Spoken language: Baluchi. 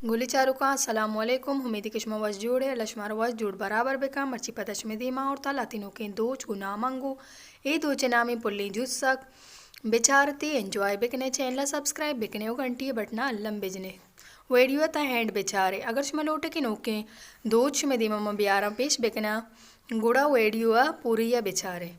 گلی چاروکاں، السلام علیکم۔ امیدی کہ شما وش جوڑ ئے، اللہ شمارا وش جوڑ برابر بکن۔ مرچی پدا شمے دیما آورتا لہتیں نوکیں دوچ گوں ناماں گوں۔ اے دوچ ءِ نام ایں پلیں جوسک۔ بچارت ئے، انجوائے بکن ئے، چینل ءَ سبسکرائب بکن ئے ءُ گھنٹی ءِ بٹن ءَ الم بجن ئے۔ ویڈیو ءَ تا اینڈ بچار ئے۔ اگر شما لوٹ ئے کہ نوکیں دوچ شمے دیما من بیاراں پیش بکناں، گڑا ویڈیو ءَ پوری ءَ بچار ئے۔